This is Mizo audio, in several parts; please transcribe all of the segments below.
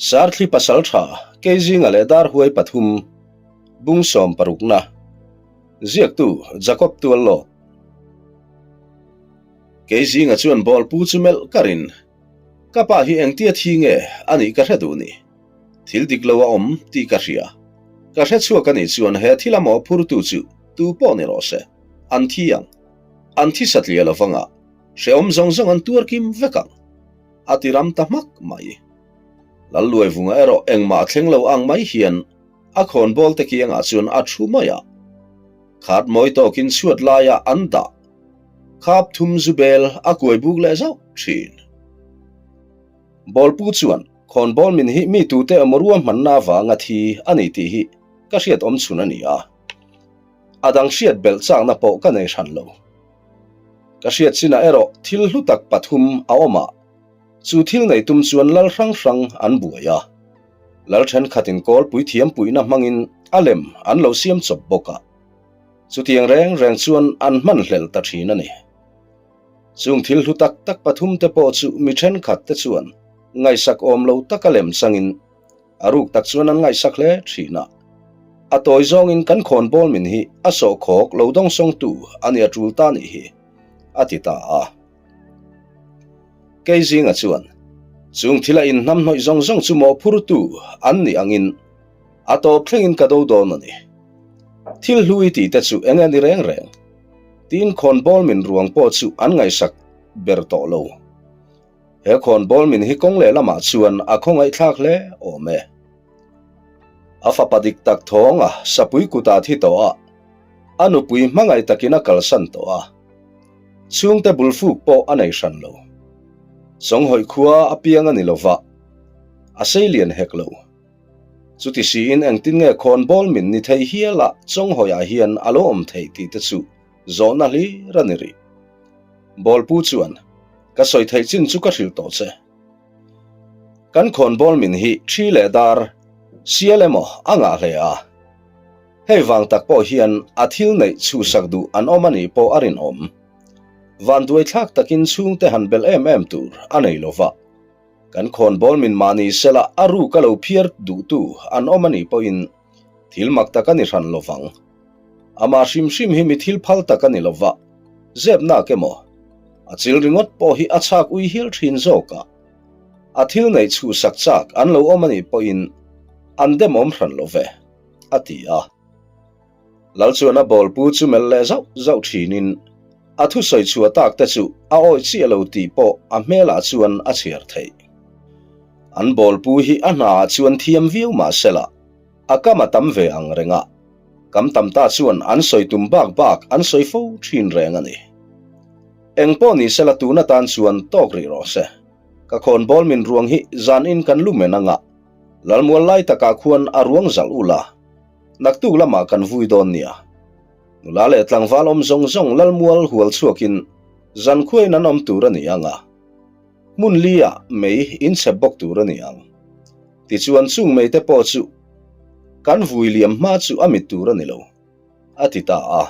Sarthli pasaltha Keizinga leh Darhuai pathum bung sawm parukna ziaktu Jacob Tuallo. Keizinga chuan bawlpu chu melh karin ka pa hi engtia thi nge a nih ka hre duh ni. Thil dik lo a awm tih ka hria. Ka hre chhuak a nih chuan he thil a mawhphurtu chu tu pawh ni rawh se, an thi ang. An thi satliah lovanga hrehawm zawng zawng an tuar kim vek ang. A ti ram ta hmak mai. Lalluaivunga erawh engmah a thleng lo ang mai hian a khawnbawl te kiangah chuan a thu mai a. Khat mawi tawkin chhuat laia an dah khap thum zu bel a kuai buk leh zauh thin. Bawlpu chuan khawnbawl min hi mi tute emaw ruahmanna avanga thi a ni tih hi ka hriat awm chhun a ni a. A dang hriat belh chakna pawh ka nei hran lo. Ka hriat chinah erawh thil hlu tak pathum a awm a, chu thil nei tum chuan lal hrang hrang an buai a. Lal thenkhatin kawl puithiam puihna hmangin a lem an lo siam chawp bawk a, chutiang reng reng chuan an hman hlel ta thin a ni. Chung thil hlu tak tak pathum te pawh chu mi thenkhat te chuan ngaihsak awm lo taka lem changin A ruk tak chuan an ngaihsak hle thin a. A tawi zawngin kan khawnbawl min hi a sawhkhawk lo dawngsawngtu a nia tul ta nih hi, a ti ta a. Kei zinga chuan, Chung thila inhnamhnawih zawng zawng chu mawhphurtu an nih angin a tawp thlengin ka do dawn a ni. Thil hlui tih te chu eng nge ni reng reng? Tiin khawnbawl min ruang pawh chu an ngaihsak ber tawh lo. He khawnbawl min hi kawng leh lamah chuan a khawngaihthlak hle awm e. A fapa dik tak thawng a sapui kutah thi tawh a, a nupui hmangaih takin a kalsan tawh a. Chhungte bulfuk pawh a nei hran lo. Chawnghawih khua a piang a ni lova, a sei lian hek lo. Chuti siin engtin nge khawnbawl min ni thei hial a chawnghawih ah hian a lo awm theih tih te chu zawhna hlir a ni rih. Bawlpu chuan, Ka sawi theih chin chu ka hrilh tawh che. Kan khawnbawl min hi thi leh dar sial emaw a ngah hle a. Hei vang tak pawh hian a thil neih chhuhsak duh an awm a nih pawh a rinawm. Vanduai thlak takin chhungte han belh em em tur a nei lo va. Kan khawnbawl min mahni sela a ruk a lo phiar duhtu an awm a nih pawhin thil mak tak a ni hran lo vang. Amah hrim hrim hi mi thil phal tak a ni lo va, zep nak emaw? A chil ringawt pawh hi a chhak ui hial thin zawk a. A thil neih chhuhsak chak an lo awm a nih pawhin an demawm hran lo ve, a ti a. Lal chuan a bawlpu chu melh leh zauh zauh thinin a thusawi chhuah tak te chu a awih chiah lo tih pawh a hmelah chuan a chhiar theih. An bawlpu hi a hnaah chuan thiam viau mah sela, A kam a tam ve ang reng a, kam tam ta chuan an sawi tum bak bak an sawi fo thin reng a ni. Eng pawh ni sela tun atan chuan tawk rih rawh se. Ka khawnbawl min ruang hi zan in kan lu men anga, Lalmual lai takah khuan a ruang zalh ula, naktuk lamah kan vui dawn nia. Nula leh tlangval awm zawng zawng Lalmual hual chhuakin zan khuain an awm tur a ni anga, hmun li ah mei in chhep bawk tur a ni ang. Tichuan chung mei te pawh chu kan vui liam hma chu a mit tur a ni lo, a ti ta a.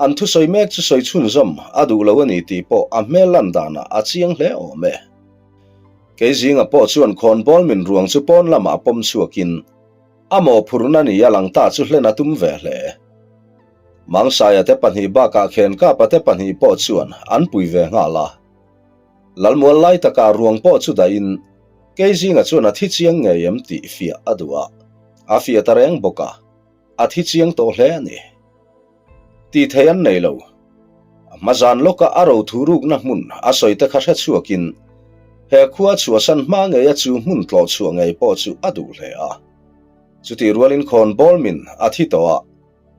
An thusawi mek chu sawi chhunzawm a duh lo a ni tih pawh a hmel lan danah a chiang hle awm e. Kei zinga pawh chuan khawnbawl min ruang chu pawn lamah pawm chhuakin a mawhphurhna ni a lang ta chu hlen a tum ve hle. Mangsaia te pahnih bakah Khenkapa te pahnih pawh chuan an pui ve nghal a. Lalmual lai takah ruang pawh chu dahin Kei zinga chuan a thi chiang ngei em tih fiah a duh a, a fiah ta reng bawk a, a thi chiang tawh hle a ni. Tih theih an nei lo. A hma zan lawka a ro thu rukna hmun a sawi te kha hre chhuakin he khua chhuahsan hma ngeia chu hmun tlawh chhuah ngei pawh chu a duh hle a. Chutih rualin khawn bawl min a thi tawh a,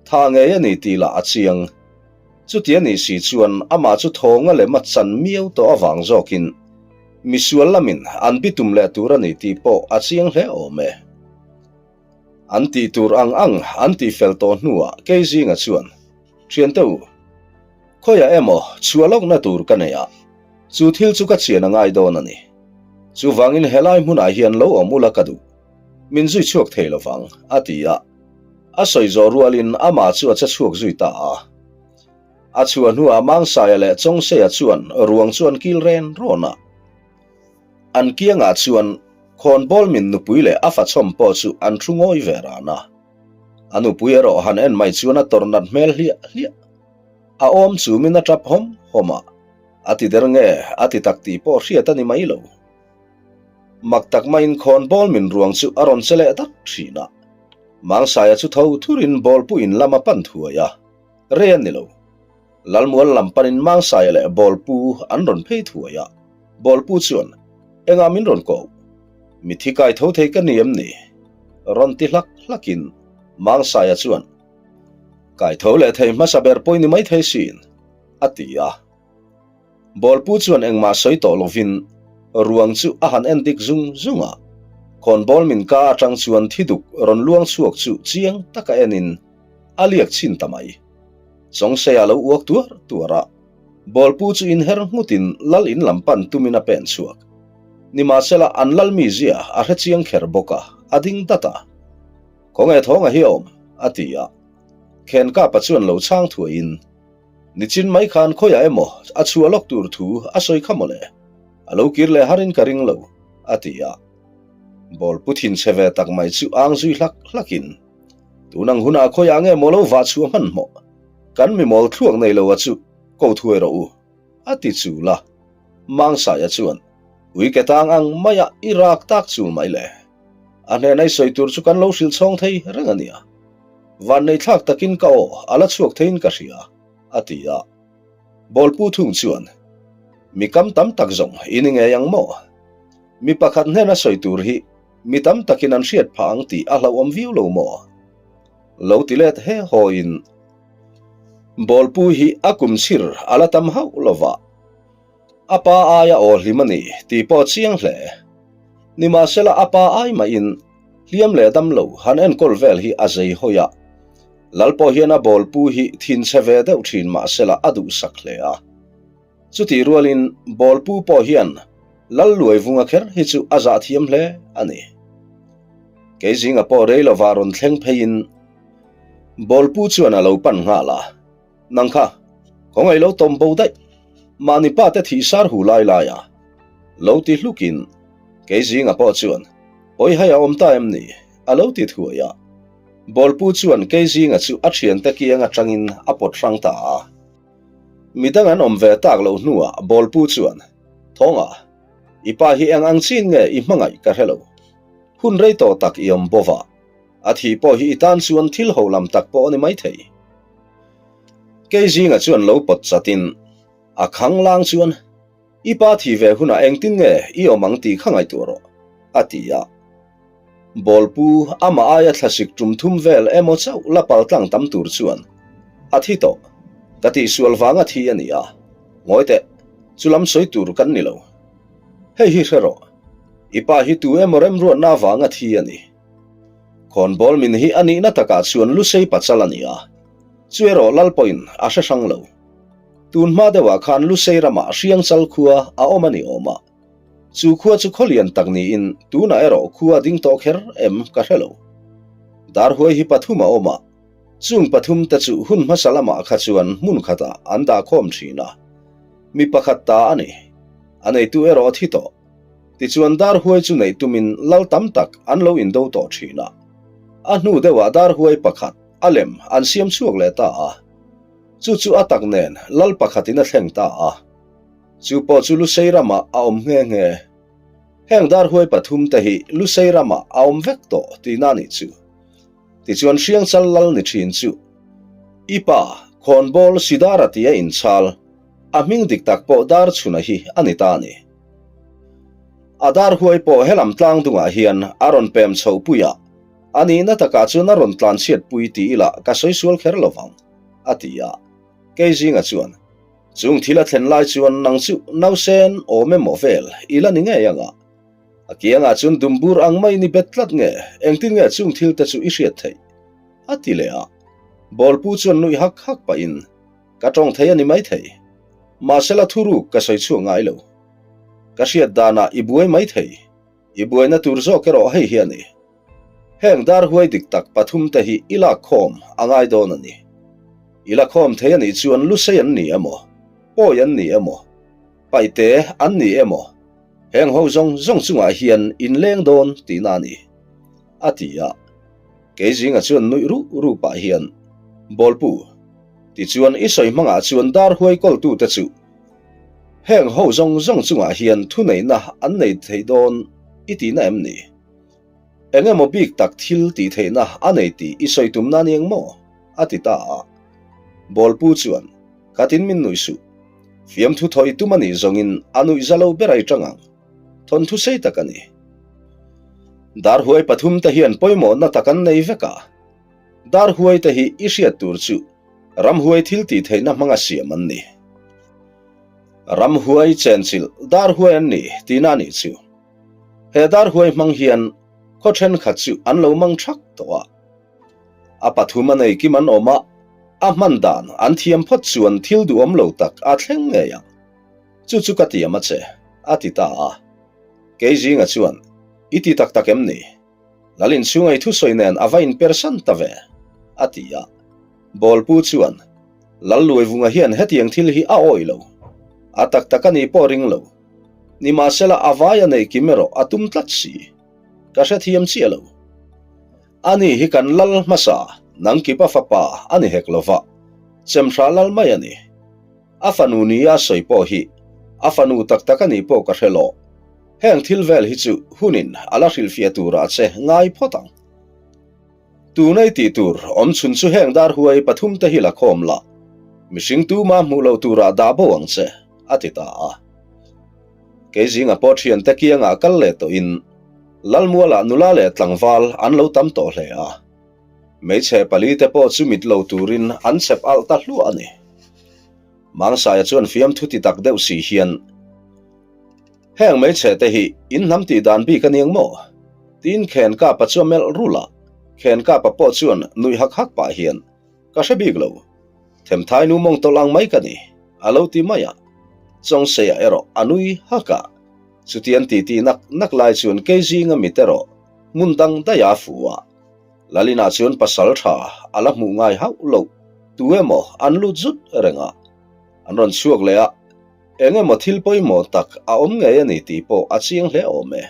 tha ngei a ni tih lah a chiang. Chuti a nih si chuan amah chu thawnga lem a chan miau tawh avang zawkin misual lamin an bitum leh tur a ni tih pawh a chiang hle awm e. An tih tur ang ang an tih fel tawh hnuah kei zinga chuan, Thiante u, khawiah emaw chhuah lawkna tur ka nei a, chu thil chu ka chian a ngai dawn a ni. Chuvangin helai hmunah hian lo awm ula ka duh. Min zui chhuak thei lovang, a ti a. A sawi zawh rualin amah chu a che chhuak zui ta a. A chhuah hnuah Mangsaia leh Chawngseia chuan ruang chu an kil ren rawn a. An kiangah chuan. Khawnbawl min nupui leh a fachhawm pawh chu an thu ngawi ve ran a. A nupui erawh han en mai chuan a tawrh nat hmel hliah hliah. A awm chumin a tap hawm hawm a, a ti der nge a ti tak tih pawh hriat a ni mai lo. Mak tak maiin khawnbawl min ruang chu a rawn che leh dat thin a. Mangsaia chu tho thurin bawlpu in lam a pan thuai a, rei a ni lo. Lalmual lam panin Mangsaia leh Bawlpu an rawn phei thuai a, Bawlpu chuan, Engah min rawn koh? Mithi kai tho thei ka ni em ni? Rawn ti hlak hlakin Mangsaia chuan, Kai tho leh thei hmasa ber pawh i ni mai thei sin, a ti a. Bawlpu chuan engmah sawi tawh lovin ruang chu a han en dik zung zung a, khawnbawl min ka atang chuan thi duk rawn luang chhuak chu chiang taka enin a liak chhin ta mai. Chawngsei a lo uak tuar tuar a, Bawlpu chu inher nghutin lal in lam pan tumin a pen chhuak. Nimahsela an lal mizia a hre chiang kher bawk a, a ding dat a. Khawnge thawnga hi a awm? a ti a. Khenkapa chuan lo chhang thuaiin, Nichin mai khan khawiah emaw a chhuah lawk tur thu a sawi kha mawle, a lo kir leh harin ka ring lo, a ti a. Bawlpu thinchhe ve tak mai chu ang zui hlak hlakin, Tun ang hunah khawiah nge maw lo vah chhuah hmanhmawh? Kan mimawl thluak nei lo a chu ko thuai rawh u, a ti chul a. Mangsaia chuan, Ui ke tang ang maia i rak tak chul mai le. A hnena i sawi tur chu kan lo hrilh chhawng thei reng a nia. Vannei thlak takin ka aw a la chhuak theiin ka hria, a ti a. Bawlpu thung chuan, Mi kam tam tak zawng i ni ngei ang maw? Mi pakhat hnena sawi tur hi Mi tam takin an hriat phah ang tih a hlauhawm viau lo maw? Lo ti let he hawiin Bawlpu hi a kum chhir a la tam hauh lo va, a pa aia aw hlim a ni tih pawh a chiang hle. Nimahsela a pa ai mahin hliam leh dam lo han enkawl vel hi a zei hawi a, Lal pawh hian a Bawlpu hi thinchhe ve deuh thin mahsela a duhsak hle a. Chutih rualin Bawlpu pawh hian Lal Luaivunga kher hi chu a zah thiam hle a ni. Kei zinga pawh rei lova rawn thleng pheiin Bawlpu chuan a lo pan nghal a, Nang kha, khawngaih lo tawm bo daih, mahni pa te thih sar hu lai lai a lo ti hlukin kei zinga pawh chuan pawi hai a awm ta em ni a lo ti thuai a. Bawlpu chuan kei zinga chu a thiante kiang atangin a pawt hrang ta a. Midang an awm ve tak loh hnuah Bawlpu chuan, Thawnga, i pa hi eng ang chin nge i hmangaih ka hre lo. Hun rei tawh tak i awm bawva, a thih pawh hi i tan chuan thil ho lam tak pawh a ni maithei. Kei zinga chuan lo pawt chatin, a khang lang chuan, I pa thi ve hunah engtin nge i awm ang tih kha ngaihtuah rawh, a ti a. Bawlpu amah aia thlasik tum thum vel emaw chauh la pal tlang tam tur chuan a thi tawh, ka tihsual vanga thi a ni a, ngawi teh, chu lam sawi tur kan ni lo. Hei hi hre rawh, i pa hi tu emaw remruatna avanga thi a ni. Khawnbawl min hi a nihna takah chuan Lusei pachal a ni a, chu erawh lal pawhin a hre hrang lo. Tun hma deuhah khan Lusei ramah Hriangchal khua a awm a ni awm a. Chu khua chu khawlian tak niin tunah erawh khua a ding tawh kher em ka hre lo. Darhuai hi pathum a awm a, chung pathum te chu hun hmasa lamah kha chuan hmun khatah an dah khawm thin a. Mi pakhat ta a ni. A neitu erawh a thi tawh. Tichuan Darhuai chu neih tumin lal tam tak an lo indo tawh thin a. A hnu deuhah Darhuai pakhat a lem an siam chhuak leh ta a. Chu chu a tak nen lal pakhatin a thleng ta a. Chu pawh chu Lusei ramah a awm nghe nghe. Heng darhuai pathum te hi Lusei ramah a awm vek tawh tihna a nih chu. Tichuan Hriangchal lal ni thin chu i pa Khawnbawl Sidara tia inchhal, a hming dik tak pawh Darchhuna hi a ni ta a ni. A darhuai pawh helam tlang dungah hian a rawn pem chhoh pui a, a nihna takah chuan a rawn tlanchhiat pui ti ila ka sawi sual kher lo vang, a ti a. Kei zinga chuan, Chung thil a thlen lai chuan nang chu nausen awm emaw vel i la ni ngei ang a. A kiangah chuan dumbur ang mai ni bet tlat nge, engtin nge chung thil te chu i hriat theih? A ti leh a. Bawlpu chuan nuih hak hak pahin, Ka tawng thei a ni maithei. Mahsela thuruk ka sawi chhuak ngai lo. Ka hriat danah i buai maithei. I buaina tur zawk erawh hei hi a ni. Heng dar huai dik tak pathum te hi i lak khawm a ngai dawn a ni. I la khawm thei a nih chuan Lusei an ni emaw, Pawi an ni emaw, Paihte an ni emaw, Heng ho zawng zawng chungah hian in leng dawn tihna a ni, a ti a. Keizinga chuan nuih ruh ruh pah hian, Bawlpu, tichuan i sawi hmangah chuan dar huai kawltute chu heng ho zawng zawng chungah hian thuneihna an nei thei dawn i tihna em ni? Eng emaw bik tak thil tih theihna a nei tih i sawi tumna a ni eng maw? a ti ta a. Bawlpu chuan, Khatin min nuih suh. Fiamthu thaw i tum a nih zawngin a nuih za lo ber ai tang ang. Thawnthu sei tak a ni. Darhuai pathumte hian pawimawhna tak an nei vek a. Darhuaite hi i hriat tur chu ramhuai thil tih theihna hmanga siam an ni. Ramhuai chenchilh darhuai an ni tihna a nih chu. He darhuai hmang hian khaw thenkhat chu an lo mang thak tawh a. A pathum a nei kim an awm a, a hman dan an thiam phawt chuan thil duhawm lo tak a thleng ngei ang. Chu chu ka tiam a che, a ti ta a. Keizinga chuan, I ti tak tak em ni? Lalin chhunga i thusawi nen a va inpersan ta ve, a ti a. Bawlpu chuan, Lalluaivunga hian hetiang thil hi a awih lo. A tak tak a nih pawh ring lo. Nimahsela a vai a neih kim erawh a tum tlat si. Ka hrethiam chiah lo. Ani hi kan lal hmasa, Nangkipa fapa a ni hek lova, Chemhra lal mai a ni. A fanu nia sawi pawh hi a fanu tak tak a nih pawh ka hre lo. Heng thil vel hi chu hunin a la hrilhfiah turah che ngai phawt ang. Tunei tih tur awm chhun chu heng dar huai pathumte hi la khawm la, mihring tuma hmuh loh turah dah bo ang che, a ti ta a. Kei zinga pawh thiante kiangah kal leh tawhin Lalmualah nula leh tlangval an lo tam tawh hle a. Hmeichhe palite pawh chu mit lo turin an chep alh ta hluah a ni. Mangsaia chuan fiamthu ti tak deuh si hian, Heng hmeichhe te hi in hnam tih dan bik a niang maw? Tiin Khenkapa chu a melh rulh a, Khenkapa pawh chuan nuih hak hak pah hian, Ka hre bik lo. Themthai nu mawng tawlh ang mai ka ni, a lo ti mai a. Chawngseia erawh a nui hak a. Chutiang titi nak nak lai chuan kei zinga mit erawh hmun dang daih a fu a. Lalina chuan pasal tha a la hmuh ngai hauh loh tu emaw an lut zut reng a. An rawn chhuak leh a, eng emaw thil pawimawh tak a awm ngei a ni tih pawh a chiang hle awm e.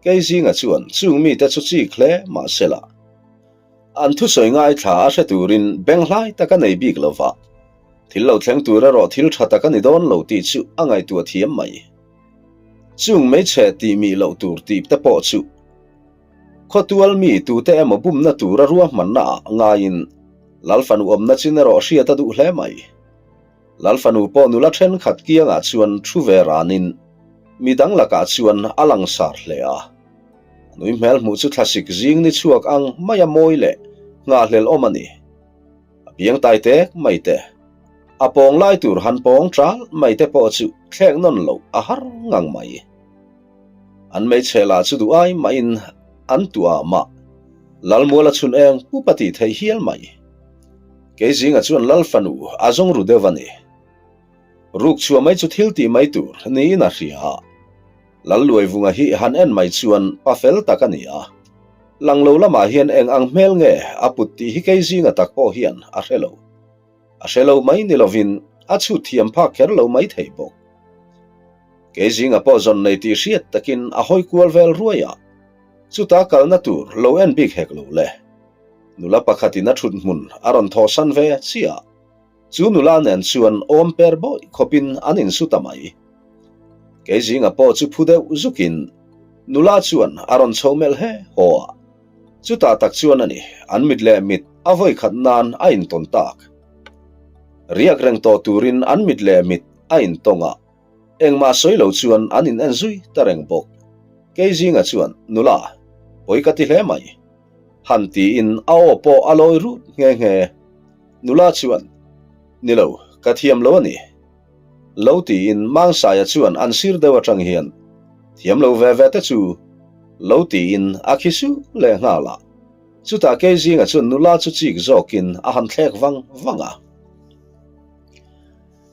Kei zinga chuan chung mite chu chik hle mah sela. An thusawi ngaithla a hre turin beng hlai tak a nei bik lo va, thil lo thleng tur erawh thil tha tak a ni dawn lo tih chu a ngaihtuah thiam mai. Chung hmeichhe tih mih loh tur tih te pawh chu khawtual mi tute emaw bumna tura ruahmanna ah ngaiin Lalfanu awmna chin erawh hriat a duh hle mai. Lalfanu pawh nula thenkhat kiangah chuan thu ve ranin midang lakah chuan a langsar hle a. A nui hmel hmuh chu thlasik zing ni chhuak ang mai a mawi leh nghahhlel awm a ni. A biang tai tek mai te, a pawng lai tur han pawng ṭal mai te pawh chu thlek nawn loh a har ngang mai. An hmeichhe lah chu duh ai mahin an tuah mah Lalmuala chhun eng pup a tih theih hial mai. Kei zinga chuan Lal fanu a zawng ru deuh a ni. Ruk chhuah mai chu thil tih mai tur niin a hria a. Lalluaivunga hi han en mai chuan pa fel tak a ni a. Lang lo lamah hian eng ang hmel nge a put tih hi kei zinga tak pawh hian a hre lo. A hre lo mai ni lovin a chhut thiam phak kher lo mai thei bawk. Kei zinga pawh zawn nei tih hriat takin a hawi kual vel ruai a, chuta kalna tur lo en bik hek lo le. Nula pakhatin a thut hmun a rawn thawhsan ve chiah. Chu nula nen chuan awm per bawih khawpin an insu ta mai. Kei zinga pawh chu phu deuh zukin nula chuan a rawn chho melh he haw a. Chutah tak chuan a ni, an mit leh mit a vawi khat nan a intawn tak. Riak reng tawh turin an mit leh mit a intawng a, engmah sawi lo chuan an in en zui ta reng bawk. Kei zinga chuan, Nula, pawi ka ti hle mai. Han tiin a aw pawh a lawi rut nghe nghe. Nula chuan, Ni lo, ka thiam lo a ni. Lo tiin Mangsaia chuan an sir deuh atang hian, Thiam lo ve ve te chu, lo tiin a khi su leh nghal a. Chutah Keizinga chuan nula chu chik zawkin a han thlek vang vang a.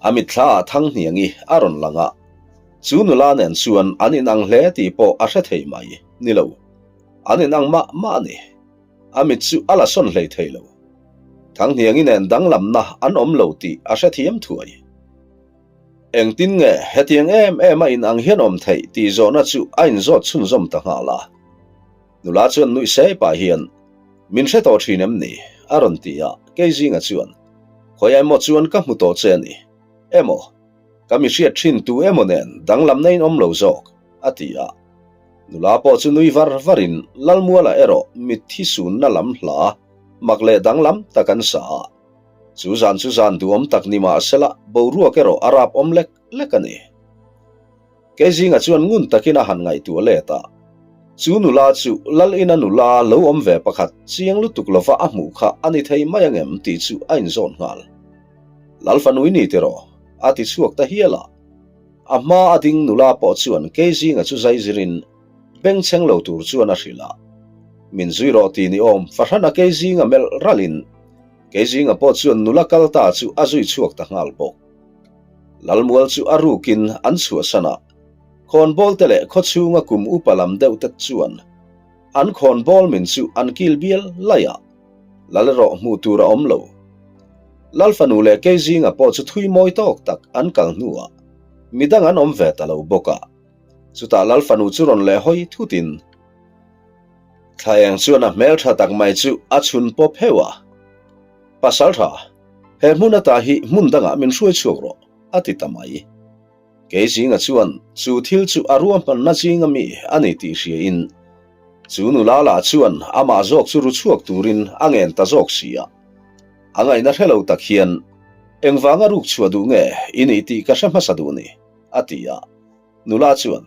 A mitthla ah Thanghniangi a rawn lang a, chu nula nen chuan an inang hle tih pawh a hre thei mai. Ni lo, an inang mah mah a ni. A mit chu a la sawn hlei thei lo. Thanghniangi nen danglamna an awm lo tih a hrethiam thuai. Engtin nge hetiang em em a inang hian awm theih tih zawhna chu a inzawt chhunzawm ta nghal a. Nula chuan nuih sei pah hian, Min hre tawh thin em ni? a rawn ti a, Keizinga chuan, Khawiah emaw chuan ka hmu tawh che a ni. Emaw, ka mi hriat thin tu emaw nen danglamna in awm lo zawk, a ti a. Nula pawh chu nui var varin Lalmuala erawh mitthi sunna lam hla mak leh danglam tak an sa a. Chu zan chu zan duhawm tak ni mah sela boruak erawh a rap awm lek lek a ni. Keizinga chuan ngun takin a han ngaihtuah let a. Chu nula chu Lal ina nula lo awm ve pakhat chiang lutuk lova a hmuh kha a ni thei mai angem tih chu a inzawn nghal. Lal fanui ni tiraw? a ti chhuak ta hial a. A hma a ding nula pawh chuan Keizinga chu zai zirin bengchheng lo tur chuan a hrilh a. Min zui rawh ti ni awm fahrana Keizinga melh ralhin Keizinga pawh chuan nula kal ta chu a zui chhuak ta nghal bawk. Lalmual chu a rukin an chhuahsan a, khawnbawl te leh khawchhunga kum upa lam deuh te chuan an khawnbawl min chu an kil bial laih a, Lal erawh hmuh tur a awm lo. Lal fanu leh Keizinga pawh chu thui mawi tawk tak an kal hnuah midang an awm ve ta lo bawk a, chutah Lal fanu chu rawn leh hawi thutin Thlaeng chuan a hmeltha tak mai chu a chhun pawp heuh a, Pasaltha, he hmun ata hi hmun dangah min hruai chhuak rawh, a ti ta mai. Kei zinga chuan chu thil chu a ruahmanna zinga mi a ni tih hriain, chu nula lah chuan amah zawk chu ru chhuak turin a ngen ta zawk si a. A ngaihna hre lo tak hian, Engvanga ruk chhuah duh nge i nih tih ka hre hmasa duh ni, a ti a. Nula chuan,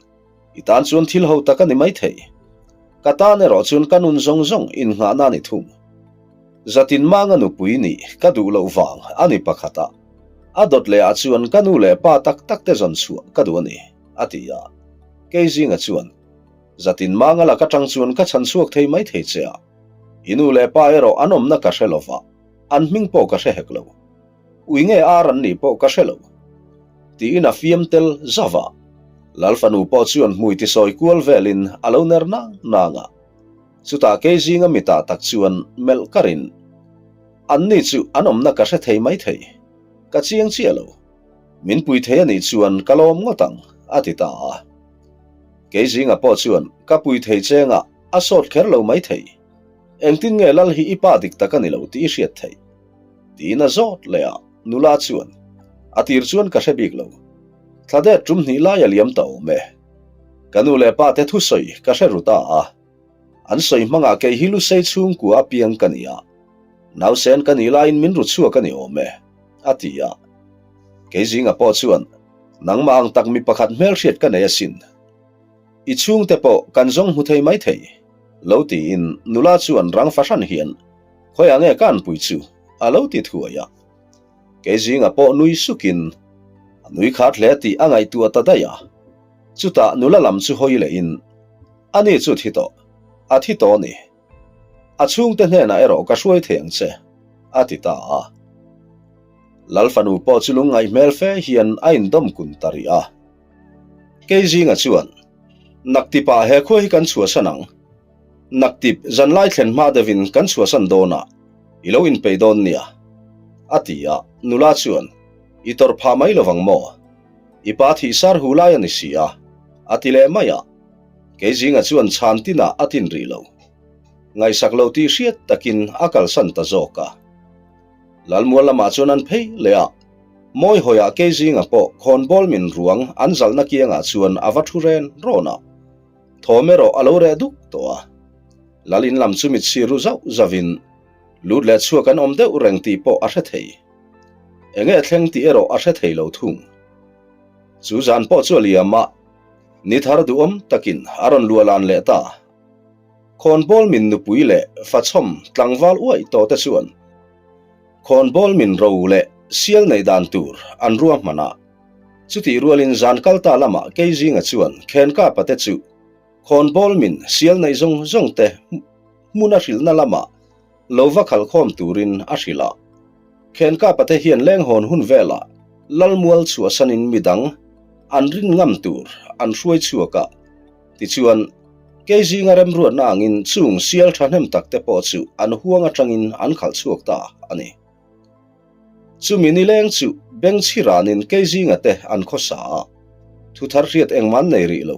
I tan chuan thil ho tak a ni maithei. Ka tan erawh chuan ka nun zawng zawng innghahna a ni thung. Zatin manga nupui nih ka duh loh vang a ni pakhat a, a dawt leh ah chuan ka nu leh pa tak tak te zawn chhuah ka duh a ni, a ti a. Keizinga chuan, Zatin manga lak atang chuan ka chhan chhuak thei maithei che a, i nu leh pa erawh an awmna ka hre lova, an hming pawh ka hre hek lo. Ui nge ar an nih pawh ka hre lo. Tiin a fiam tel zauh a. Lal fanu pawh chuan hmui tisawi kual velin a lo ner nang nang a. Chutah kei zinga mitah tak chuan melh karin, Anni chu an awmna ka hre thei mai thei. Ka chiang chiah lo. Min pui thei a nih chuan ka lawm ngawt ang, a ti ta a. Kei zinga pawh chuan ka pui thei chengah a sawt kher lo mai thei. Engtin nge Lal hi i pa dik tak a ni lo tih i hriat theih? Tiin a zawt leh a, nula chuan, A tir chuan ka hre bik lo. Thla det tum hnih lai a liam ta awm e. Ka nu leh pa te thusawi ka hre ru ta a. An sawi hmangah kei hi Lusei chhungkua apiang ka ni a. Nausen ka nih laiin min ru chhuak a ni awm e, a ti a. Kei zinga pawh chuan, Nangmah ang tak mi pakhat hmelhriat ka nei asin. I chhungte pawh kan zawng hmu thei mai thei, lo tiin nula chuan rang fahran hian, Khawiah nge ka anpui chu? a lo ti thuai a. Kei zinga pawh nui sukin a nui khat hle tih a ngaihtuah ta daih a. Chutah nula lam chu hawi lehin, Ani chu thi tawh, a thi tawh a ni. A chhungte hnenah erawh ka hruai thei ang che, a ti ta a. Lal fanu pawh chu lungngaih hmel fe hian a indawm kun ta rih a. Kei zinga chuan, Naktipah he khua hi kan chhuahsan ang. Naktip zanlai thlen hma deuhin kan chhuahsan dawn a, i lo inpeih dawn nia, a ti a. Nula chuan, I tawrh phah mai lovang maw? I pa thih sar hu lai a ni si a, a ti leh mai a. Kei zinga chuan chhan tinah a tin rih lo. Ngaihsak lo tih hriat takin a kalsan ta zawk a. Lalmual lamah chuan an phei leh a, Mawi hawiah kei zinga pawh khawnbawl min ruang an zalhna kiangah chuan a va thu ren rawn a. Thawm erawh a lo reh duk tawh a. Lal in lam chu mit sir ru zauh zauhin lut leh chhuak an awm deuh reng tih pawh a hre thei. Enge thleng tih erawh a hre thei lo thung. Chu zan pawh chu a liam a, ni thar duhawm takin a rawn luahlan leh ta. Khawnbawl min nupui leh fachhawm tlangval uaih tawh te chuan Khawnbawl min ro leh sial nei dan tur an ruahman a. Chutih rualin zan kal ta lamah kei zinga chuan Khenka pate chu khawnbawl min sial neih zawng zawng te hmun a hrilhna lamah lo va khalkhawm turin a hrilh a. Khenka pate hian lenghawn hun velah Lalmual chhuahsanin midang an rin ngam tur an hruai chhuak a. Tichuan, kei zinga remruatna angin chung sial thahnem tak te pawh chu an huang atangin an khalh chhuak ta a ni. Chumi nileng chu Bengchhi ranin Keizinga te an khawsa a, thu thar hriat engmah an nei rih lo.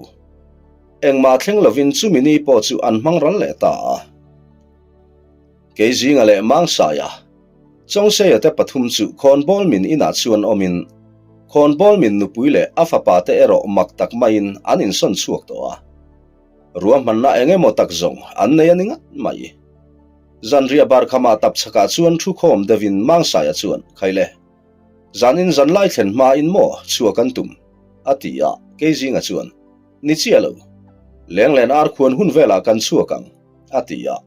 Engmah thleng lovin chumi ni pawh chu an hmang ral leh ta a. Keizinga leh Mangsaia, Chawngseia te pathum chu Khawnbawl min inah chuan awmin, Khawnbawl min nupui leh a fapa te erawh mak tak maiin an insawn chhuak tawh a. Ruahmanna eng emaw tak zawng an nei a ni ngat mai. Zanriah barkhama tapchhakah chuan thu khawm deuhin Mangsaia chuan, Khaile, zanin zanlai thlen hmain maw chhuak an tum? a ti a, Keizinga chuan, Ni chiah lo. Lenglen ar khuan hun velah kan chhuak ang, a ti a.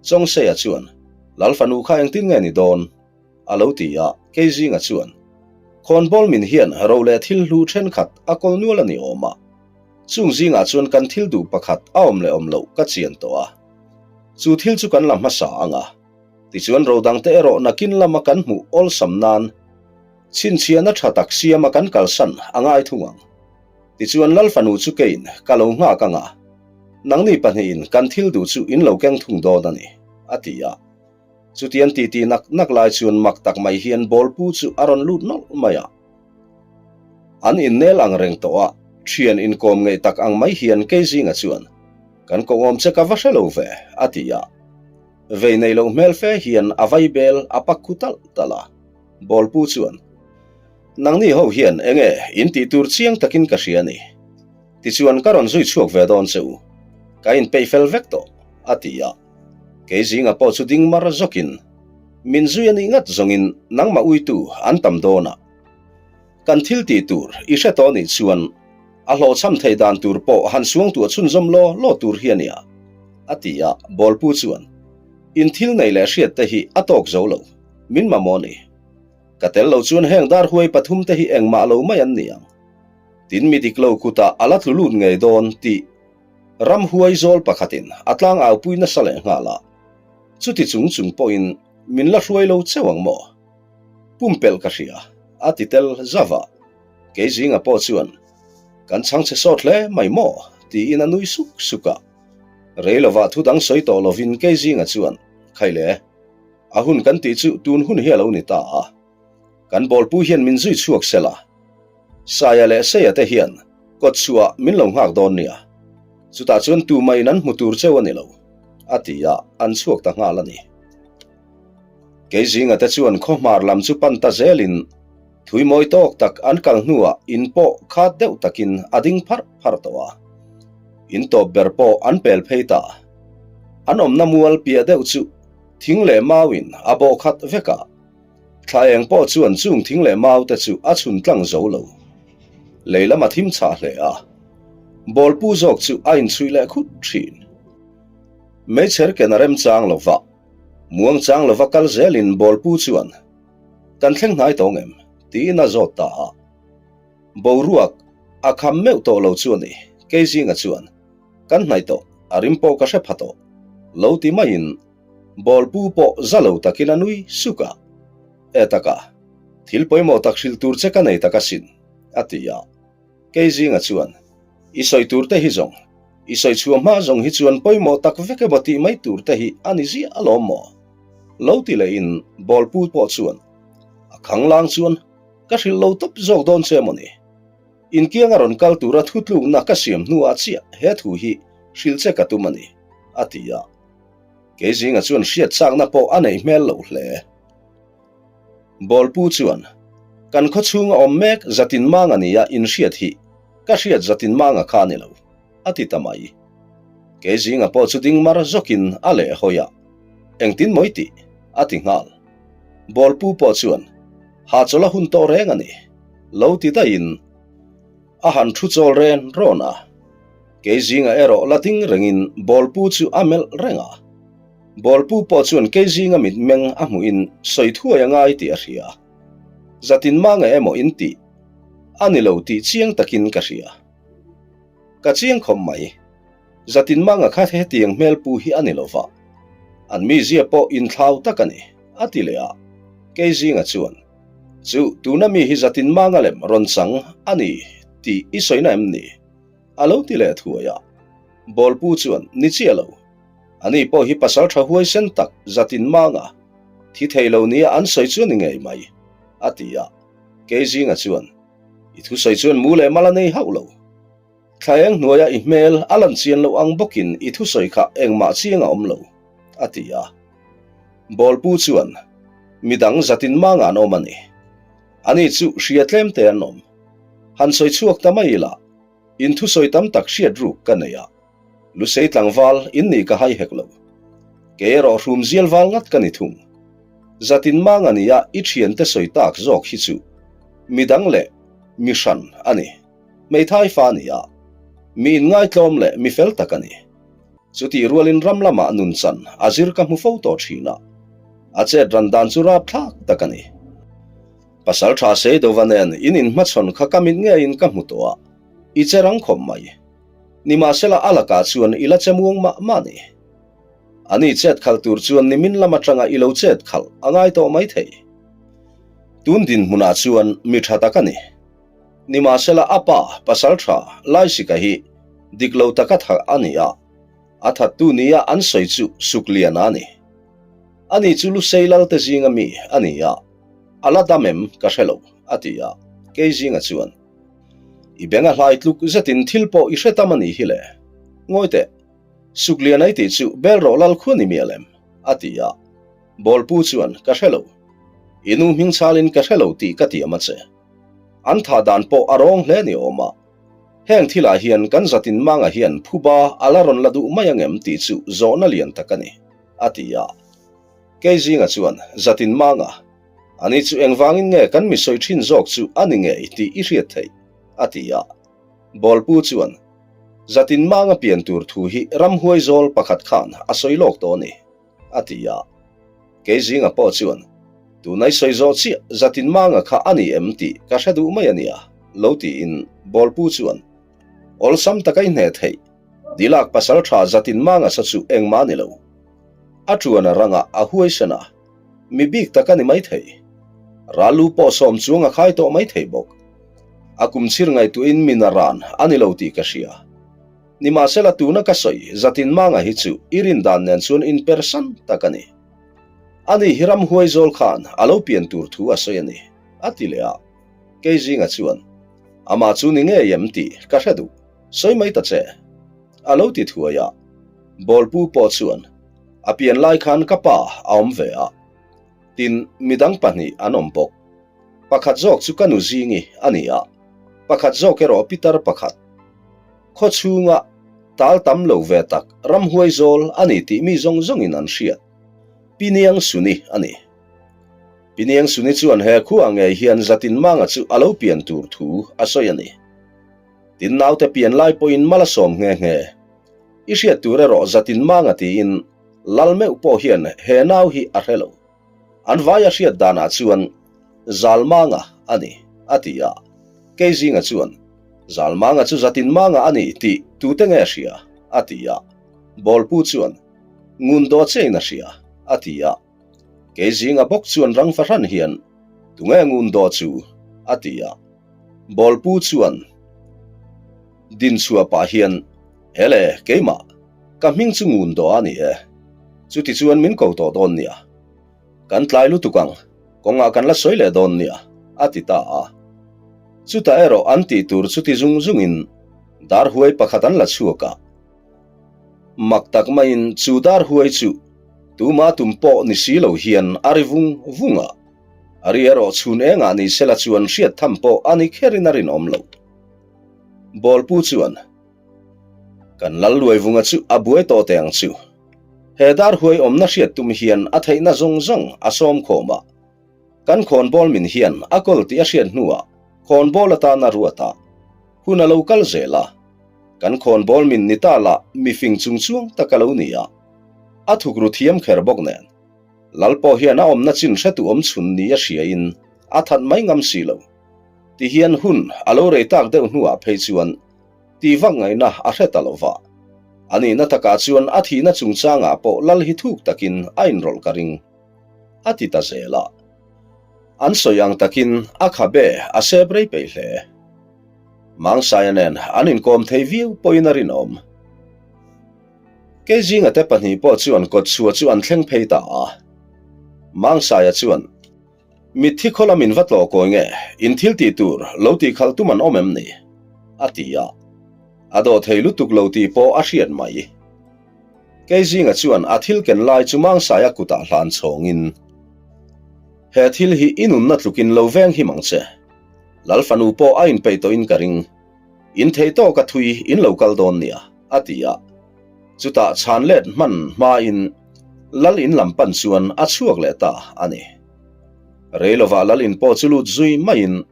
Chawngseia chuan, Lal fanu kha engtin nge ni dawn? a lo ti a, Keizinga chuan, Khawnbawl min hian ro leh thil hlu thenkhat a kawl nual a ni awm a. Chung zingah chuan kan thil duh pakhat a awm leh awm loh ka chian tawh a. Chu thil chu kan la hmasa ang a. Tichuan ro dangte erawh nakin lama kan hmuh awlsam nan chhinchhiahna tha tak siama kan kalsan a ngai thung ang. Tichuan Lal fanu chu keiin ka lo nghak ang a, nangni pahnihin kan thil duh chu in lo keng thung dawn a ni, a ti a. Chutiang titi nak nak lai chuan mak tak mai hian bawlpu chu a rawn lut nawlh mai a. An innel ang reng tawh a, thian inkawm ngeih tak ang mai hian Keizinga chuan, Kan kawngawm che ka va hre lo ve, a ti a. Vei nei loh hmel fe hian a vai bel a pak khu talh talh a. Bawlpu chuan, Nangni ho hian enge in tih tur chiang takin ka hria a ni. Tichuan ka rawn zui chhuak ve dawn che u. Ka inpeih fel vek tawh, a ti a. Keizinga pawh chu ding mar zawkin, Min zui a nih ngat zawngin nangmah uitu an tam dawn a. Kan thil tih tur i hre tawh nih chuan a hlawhchham thei dan tur pawh han suangtuah chhunzawm law law tur hi a nia, a ti a. Bawlpu chuan, In thil nei leh hriat te hi a tawk zo lo, min mamawh ni. Ka tel lo chuan heng darhuai pathum te hi engmah lo mai an ni ang. Tin mi dik lo kutah a la tlu lut ngei dawn tih Ramhuai zawl pakhatin a tlang aupui nasa leh nghal a, chuti chung chung pawhin min la hruai lo cheu ang maw? Pumpelh ka hria, a ti tel zauh a. Keizinga pawh chuan, Kan chhangchhe sawt hle mai maw? tiin a nui suk suk a. Rei lovah thu dang sawi tawh lovin Keizinga chuan, Khaile, a hun kan tih chu tun hun hi a lo ni ta a. Kan bawlpu hian min zui chhuak sel a, Saia leh Seia te hian kawt chhuah min lo nghak dawn nia, chutah chuan tumah in an hmu tur cheu a ni lo, a ti a, an chhuak ta nghal a ni. Keizinga te chuan khawhmar lam chu pan ta zelin thui mawi tawk tak an kal hnuah in pawh khat deuh takin a ding pharh pharh tawh a, in tawp ber pawh an pel phei ta. An awmna mual piah deuh chu thing leh mauin a bawh khat vek a. Thla eng pawh chuan chung thing leh mau te chu a chhun tlang zo lo. Lei lam a thim chhah hle a, bawlpu zawk chu a inchhuih leh khut thin. Meichher ken a remchang lo va, muangchang lova kal zelin bawlpu chuan, Kan thleng hnai tawng em? tiin a zawt ta a. Boruak a kham meuh tawh lo chu a ni, Keizinga chuan, Kan hnaih tawh, a rim pawh ka hre pha tawh, lo ti maiin Bawlpu pawh za lo takin a nui suk a, E taka, thil pawimawh tak hrilh tur che ka nei tak asin, a ti a. Keizinga chuan, I sawi tur te hi zawng, i sawi chhuah hma zawng hi chuan pawimawh tak vek emaw tih mai tur te hi a ni ziah alawm maw? Lo ti lehin Bawlpu pawh chuan, A khanglang chuan ka hrilh lo tawp zawk dawn che emaw ni? Inkiang a rawn kal tura thutlukna ka siam hnuah chiah he thu hi hrilh che ka tum a ni, a ti a. Keizinga chuan hriat chakna pawh a neih hmel loh hle. Bawlpu chuan, Kan khaw chhunga awm mek zatin manga nia inhriat hi ka hriat zatin manga kha a ni lo, a ti ta mai. Keizinga pawh chu ding mar zawkin a leh hawi a, Engtin mawi tih? a ti nghal. Bawlpu pawh chuan, Hahchawlh a hun tawh reng a ni, lo ti daihin A han thu chawl ren rawn a, Keizinga erawh la ding rengin Bawlpu chu a melh reng a. Bawlpu pawh chuan Keizinga mitmeng a hmuhin sawi thuai a ngai tih a hria. Zatin ma nge emaw in tih a ni lo tih chiang takin ka hria. Ka chiang khawp mai. Zatin ma nga kha hetiang hmelpu hi a ni lo va, an mizia pawh inthlau tak a ni, a ti leh a. Keizinga chuan. Chu, tuna mi hi zatin manga lem rawn chang a ni tih i sawina em ni? A lo ti leh thuai a. Bawlpu chuan, Ni chiah lo. Ani pawh hi pasal tha huaisen tak zatin manga thi thei lo nia an sawi chu a ni ngei mai, a ti a. Keizinga chuan, I thusawi chuan mu leh mal a nei hauh lo. Thlaeng hnuaia i hmel a lan chian loh ang bawkin i thusawi kha engmah chiang a awm lo, a ti a. Bawlpu chuan, Midang zatin manga an awm a ni. Ani chu hria tlem te an awm. Han sawi chhuak ta mai ila, in thusawi tam tak hriat ruk ka nei a. Lusei tlangval in nih ka hai hek lo. Kei erawh hrum zial val ngat ka ni thung. Zatin manga nia i thiante sawi tak zawk hi chu midang leh mi hran a ni. Hmeithai fa a ni a, mi inngaitlawm leh mi fel tak a ni. Chutih rualin ram lamah nun chan a zir ka hmu fo tawh thin a, a chet ran dan chu rapthlak tak a ni. Pasal tha Seidova nen in inhmachhawn kha ka mit ngeiin ka hmu tawh a, i che rang khawp mai. Nimahsela a lakah chuan i la che muang mah mah ni. Ani chet khalh tur chuan nimin lam atanga i lo chet khalh a ngai tawh maithei. Tun dinhmunah chuan mi tha tak a ni. Nimahsela a pa, pasal tha, Laisika hi dik lo taka thah a ni a, a thattu nia an sawi chu Sukliana a ni. Ani chu Lusei Lalte zinga mi a ni a, a la dam em ka hre lo, a ti a, kei zinga chuan, I beng a hlai tluk zetin thil pawh i hre tam a nih hi le. Ngawi teh, Sukliana i tih chu Belrawh Lal khua ni mial em? a ti a. Bawlpu chuan, Ka hre lo. I nu hming chhalin ka hre lo tih ka tiam a che. An thah dan pawh a rawng hle ni awm a. Heng thilah hian kan zatin manga hian phuba a la rawn la duh mai angem tih chu zawhna lian tak a ni, a ti a. Kei zinga chuan, Zatin manga, ani chu engvangin nge kan mi sawi thin zawk chu a ni ngei tih i hriat theih? a ti a. Bawlpu chuan, Zatin manga pian tur thu hi ramhuai zawl pakhat khan a sawi lawk tawh a ni. a ti a. Kei zinga pawh chuan, Tunai sawi zawh chiah zatin manga kha a ni em tih ka hre duh mai a nia, lo tiin Bawlpu chuan, Awlsam taka i hneh theih, Dilak pasal tha zatin manga sa chu engmah a ni lo. A tuan a ranga a huaisen a, mi bik tak a ni maithei. Rallu pawh sawm chuang a khai tawh maithei bawk. A kum chhir ngaihtuahin min a ran a ni lo tih ka hria. Nimahsela tuna ka sawi zatin manga hi chu i rin dan nen chuan inpersan tak a ni. Ani hi ramhuai zawl khan a lo pian tur thu a sawi a ni, a ti leh a. Kei zinga chuan, Amah chu ni ngei em tih ka hre duh, sawi mai ta che, a lo ti thuai a. Bawlpu pawh chuan, A pian lai khan ka pa a awm ve a, tin midang pahnih an awm bawk. Pakhat zawk chu ka nu zingi a ni a, pakhat zawk erawh pitar pakhat. Khaw chhunga tal tam lo ve tak ramhuai zawl a ni tih mi zawng zawngin an hriat. Piniang Suni a ni. Piniang Suni chuan he khuah ngei hian Zatin Manga chu a lo pian tur thu a sawi a ni. Tin naute pian lai pawhin mal a sawm nghe nghe. I hriat tur erawh Zatin Manga tiin Lal meuh pawh hian he nau hi a hre lo. An vai a hriat danah chuan Zalmanga a ni, a ti a. Keizinga chuan, Zalmanga chu Zatinmanga a ni tih tute nge hria? a ti a. Bawlpu chuan, Ngun daw chein a hria, a ti a. Keizinga bawk chuan rang fahran hian, Tunge ngun daw chu? a ti a. Bawlpu chuan dinchhuah pah hian, Hele, keimah, ka hming chu ngun daw a ni e. Chutichuan min ko tawh dawn nia. Kan tlai lutuk ang, kawngah kan la sawi leh dawn nia, a ti ta a. Chutah erawh an tih tur chu ti zung zungin dar huai pakhat an la chhuak a. Mak tak maiin chu dar huai chu tuma tum pawh ni si lo hian a ri vung vung a. A ri erawh chhun engah ni sela chuan hriat tham pawh a ni kherin a rinawm lo. Bawlpu chuan, Kan lal luai vunga chu a buai tawh teh ang chu. He dar huai awmna hriat tum hian a theihna zawng zawng a sawm khawm a. Kan khawnbawl min hian a kawl tih a hriat hnuah khawnbawl atan a ruat a, hun a lo kal zel a. Kan khawnbawl min ni ta lah mifing chung chuang tak a lo ni a, a thukru thiam kher bawk nen. Lal pawh hian a awmna chin hretu awm chhun ni a hriain a that mai ngam si lo. Tihian hun a lo rei tak deuh hnuah phei chuan Ti vak ngaihna a hre ta lo va. A nihna takah chuan a thihna chungchangah pawh lal hi thuk takin a inrawlh ka ring, a ti ta zel a. An sawi ang takin a khabe a sep rei peih hle. Mangsaia nen an inkawm thei viau pawhin a rinawm. Keizinga te pahnih pawh chuan kawtchhuah chu an thleng phei ta a. Mangsaia chuan. Mitthi khaw lamin va tlawh kawi nge, in thil tih tur lo tih khalh tum an awm em ni? a ti a. A dawh thei lutuk lo tih pawh a hriat mai. Kei zinga chuan a thil ken lai chu Mangsaia kutah hlan chhawngin, He thil hi i nunna tlukin lo veng him ang che. Lal fanu pawh a inpeih tawhin ka ring. In thei tawk a thui in lo kal dawn nia, a ti a. Chutah chhan let hman hmain Lal in lam pan chuan a chhuak leh ta a ni. Rei lovah Lal in pawh chu lut zui maiin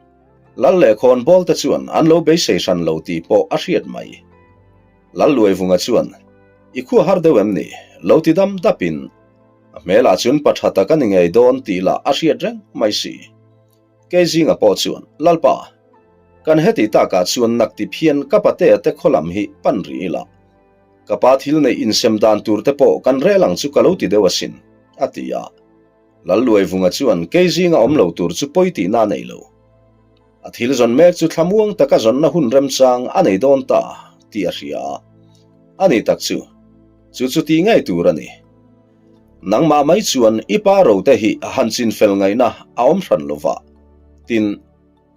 Lal leh khawnbawl te chuan an lo beisei hran lo tih pawh a hriat mai. Lal Luaivunga chuan, I khua har deuh em ni? Lo ti dam dapin a hmelah chuan pa tha tak a ni ngei dawn tih lah a hriat reng mai si. Kei zinga pawh chuan, Lalpa, kan heti takah chuan nak ti phian ka patea te khaw lam hi pan rih ila. Ka pa thil neih insem dan tur te pawh kan rel ang chu ka lo ti deuh asin, a ti a. Lalluaivunga chuan kei zinga awm lo tur chu pawi tihna a nei lo. A thil zawn mek chu thlamuang taka zawnna hun remchang a nei dawn ta tih a hria a. A ni tak chu, chu chu tih ngei tur a ni. Nangmah mai chuan i pa rote hi han chin fel ngaihna a awm hran lo va. Tin,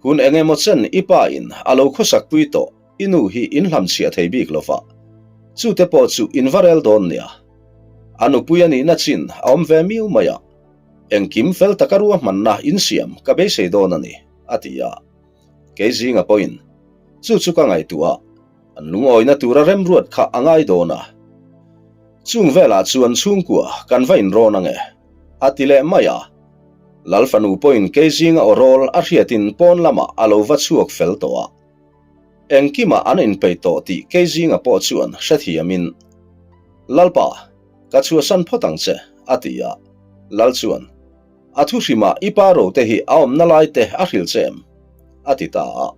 hun eng emaw chen i pa in a lo khawsak pui tawh i nu hi in hlamchhiah thei bik lo va. Chute pawh chu in va rel dawn nia. A nupui a nihna chin a awm ve miu mai a. Engkim fel taka ruahmanna in siam ka beisei dawn a ni, a ti a. Kei zinga pawhin chu chu ka ngaihtuah a. An lungawina tura remruat kha a ngai dawn a, chung velah chuan chhungkua kan va inrawn ang e, a ti leh mai a. Lal fanu pawhin kei zinga aw rawl a hriatin pawn lamah a lo va chhuak fel tawh a. Engkimah an inpeih tawh tih kei zinga pawh chuan hrethiamin, Lalpa, ka chhuahsan phawt ang che, a ti a. Lal chuan, A thu hrimah i pa rote hi a awmna laite a hrilh che em? a ti ta a.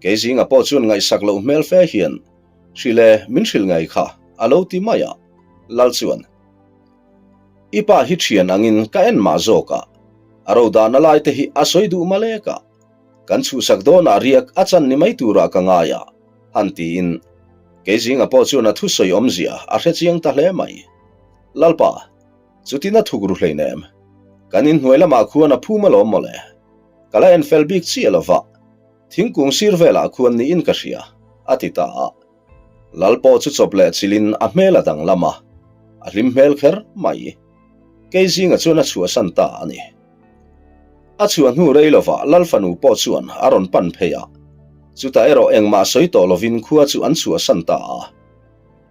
Kei zinga pawh chuan ngaihsak loh hmel fe hian, Hrilh e, min hrilh ngei kha, a lo ti mai a. Lal chuan, I pa hi thian angin ka en mah zawk a, a ro dahna lai te hi a sawi duh malek a, kan chhuhsak dawnah riak a chan ni mai turah ka ngai a, han tiin. Kei zinga pawh chuan a thusawi awmzia a hre chiang ta hle mai. Lalpa, chutin a thuk ru hleinem, kan inhnuai lamah khuan a phum alawm mawle. Ka la en fel bik chiah lo va, thingkung sir velah khuan niin ka hria, a ti ta a. Lal pawh chu chawp leh chilhin a hmel a danglam a, a hlim hmel kher mai. Kei zinga chuan a chhuahsan ta a ni. A chhuah hnu rei lovah Lal fanu pawh chuan a rawn pan phei a, chutah erawh engmah sawi tawh lovin khua chu an chhuahsan ta a.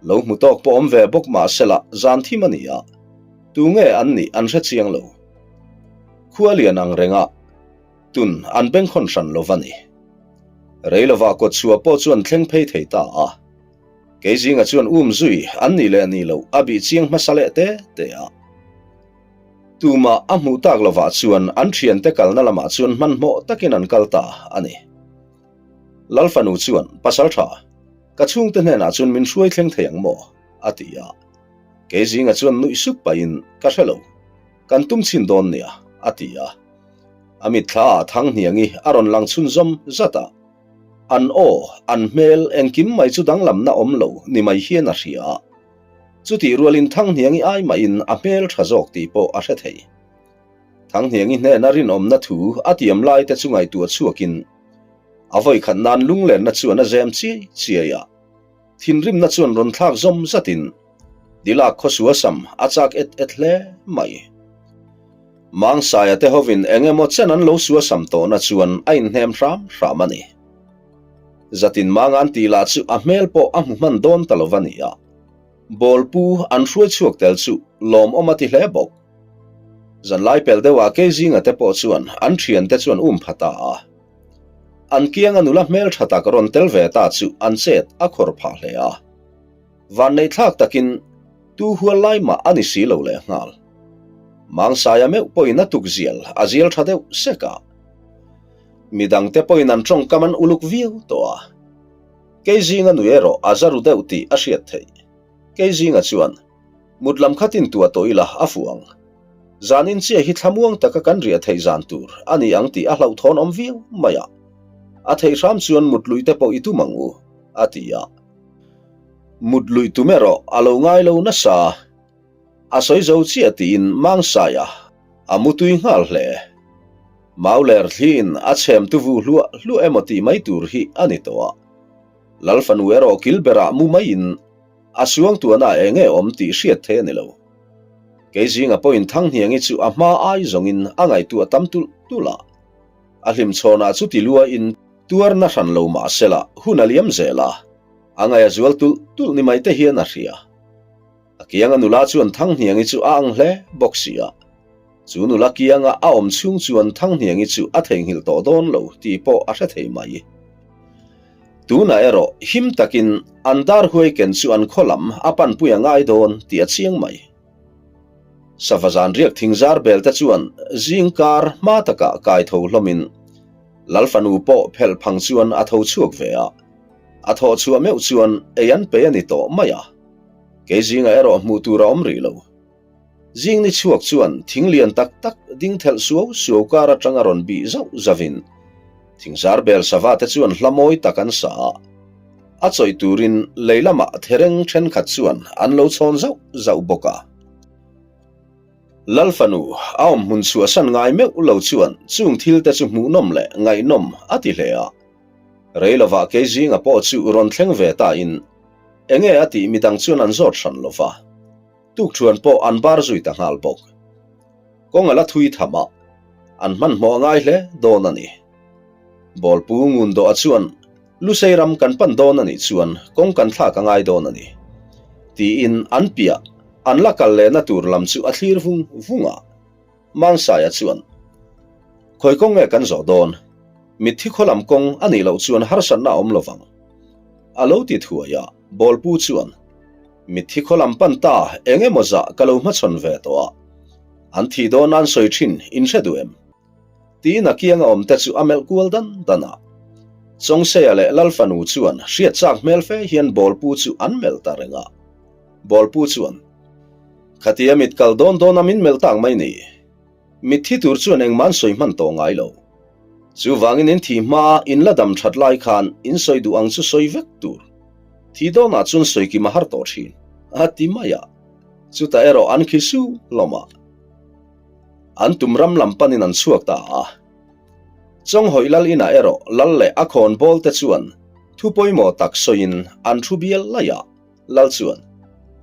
Lo hmu tawk pawh awm ve bawk mah sela zan thim a ni a, tunge an nih an hre chiang lo. Khua lian ang renga tun an bengkhawn hran lo va ni. Rei lovah kawtchhuah pawh chuan thleng phei thei ta a. Kei zinga chuan um zui an nih leh nih loh a bih chiang hmasa leh te te a. Tumah a hmuh tak lovah chuan an thiante kalna lamah chuan hmanhmawh takin an kal ta a ni. Lal fanu chuan, Pasal tha, ka chhungte hnenah chuan min hruai thleng thei ang maw? a ti a. Kei zinga chuan nuih sup pahin, Ka hre lo. Kan tum chhin dawn nia, a ti a. A mitthla ah Thanghniangi a rawn lang chhunzawm zat a. An aw, an hmel, engkim mai chu danglamna awm lo ni mai hian a hria a. Chutih rualin Thanghniangi ai mahin a hmel tha zawk tih pawh a hre thei. Thanghniangi hnena rinawmna thu a tiam lai te chu ngaihtuah chhuakin a vawikhat nan lunglenna chuan a zem chiai chiai a. Thinrimna chuan rawn thlak zawm zatin Dilak khawsua sam a chak et et hle mai. Mangsaia te hovin eng emaw chen an lo sua sam tawhna chuan a inhnem hram hram a ni. Zatin Mangan tih lah chu a hmel pawh a hmu hman dawn ta lo va ni a. Bawlpu an hruai chhuak tel chu lawmawm a ti hle bawk. Zanlai pel deuhah Keizinga te pawh chuan an thiante chuan um pha ta a. An kianga nula hmel tha tak rawn tel ve ta chu an chet a khawr phah hle a. Vanneih thlak takin tu hual lai mah a ni si lo leh nghal. Mangsaia meuh pawhin a tuk zial a zial tha deuh sek a. Midangte pawhin an tawngkam an uluk viau tawh a. Keizinga nui erawh a za ru deuh tih a hriat theih. Keizinga chuan Mut lam kha tin tuah tawh ila a fuh ang. Zanin chiah hi thlamuang taka kan riah theih zan tur a ni ang tih a hlauhthawn awm viau mai a. A theih hram chuan mut luih te pawh i tum ang u, a ti a. Mut luih tum erawh a lo ngai lo nasa. A sawi zo chiah tiin Mangsaia a mutui nghal hle. Mau ler thliin a chhem tuvu hluah hluah emaw tih mai tur hi a ni tawh a. Lal fanu erawh kil berah mu maiin a suangtuahna eng nge awm tih hriat theih a ni lo. Kei zinga pawhin Thanghniangi chu a hma ai zawngin a ngaihtuah tam tulh tulh a. A hlimchhawnah chuti luain tuarna hran lo mah sela hun a liam zel a, a ngaih a zual tulh tulh ni mai te hian a hria. A kianga nula chuan Thanghniangi chu a ang hle bawk si a. Chu nula kianga a awm chhung chuan Thanghniangi chu a theihnghilh tawh dawn lo tih pawh a hre thei mai. Tunah erawh him takin an dar huai ken chu an khaw lam a panpui a ngai dawn tih a chiang mai. Sava zan riak thing zar bel te chuan zing kar hma takah kai tho hlawmin Lal fanu pawh phelh phang chuan a tho chhuak ve a. A thawh chhuah meuh chuan ei an pe a ni tawh mai a. Kei zingah erawh hmuh tur a awm rih lo. Zing ni chhuak chuan thing lian tak tak ding thelh suau suau kar atang a rawn bih zauh zauhin thingzar bel sava te chuan hla mawi tak an sa a. A chawih turin lei lamah thereng thenkhat chuan an lo chhawn zauh zauh bawk a. Lal fanu a awm hmun chhuahsan ngai meuh lo chuan chung thil te chu hmuhnawm leh ngaihnawm a ti hle a. Rei lovah kei zinga pawh chu rawn thleng ve ta in enge a tih midang chuan an zawt hran lova. Tukṭhuan pawh an bar zui ta nghal bawk. Kawng a la thui tham a, an hmanhmawh a ngai hle dawn a ni. Bawlpu ngun dawh a chuan Lusei ram kan pan dawn a nih chuan kawng kan thlak a ngai dawn a ni. Tiin an piah an la kal lehna tur lam chu a thlir vung vung a. Mangsaia chuan, Khawi kawng nge kan zawh dawn? Mitthi khaw lam kawng a nih loh chuan harsatna a awm lo vang. A lo ti thuai a, Bawlpu chuan, Mitthi khaw lam pan ta eng emaw zah ka lo hmachhawn ve tawh a, an thih dawn nan sawi thin in hre duh em? Tiin a kianga awm te chu a melh kual dan dan a. Chawngseia leh Lal fanu chuan hriat chak hmel fe hian Bawlpu chu an melh ta reng a. Bawlpu chuan, Khatia mit kal dawn dawn a min melh tak mai ni. Mitthi tur chuan engmah an sawi hman tawh ngai lo. Chuvangin in thih hmaa in la dam that lai khan in sawi duh ang chu sawi vek tur. Thih dawnah chuan sawi kim a har tawh thin, a ti mai a. Chutah erawh an khi su hlawm a. An tum ram lam panin an chhuak ta a. Chawnghawih lal inah erawh lal leh a khawnbawl te chuan thu pawimawh tak sawiin an thu bial laih a. Lal chuan,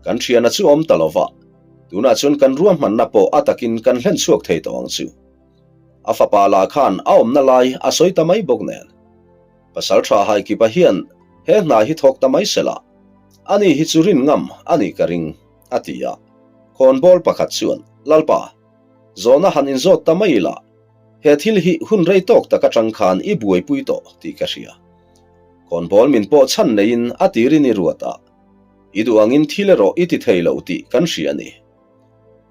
Kan thiana chu awm ta lova, tunah chuan kan ruahmanna pawh a takin kan hlen chhuak thei tawh ang chu. A fapa lah khan a awmna lai a sawi ta mai bawk nen. Pasal tha Haikipa hian he hna hi thawk ta mai sela, ani hi chu rin ngam a nih ka ring, a ti a. Khawnbawl pakhat chuan, Lalpa, zawhna han inzawt ta mai ila, he thil hi hun rei tawk tak atang khan i buaipui tawh tih ka hria. Khawnbawl min pawh chhan neiin a tirin i ruat a, i duh angin thil erawh i ti thei lo tih kan hria a ni.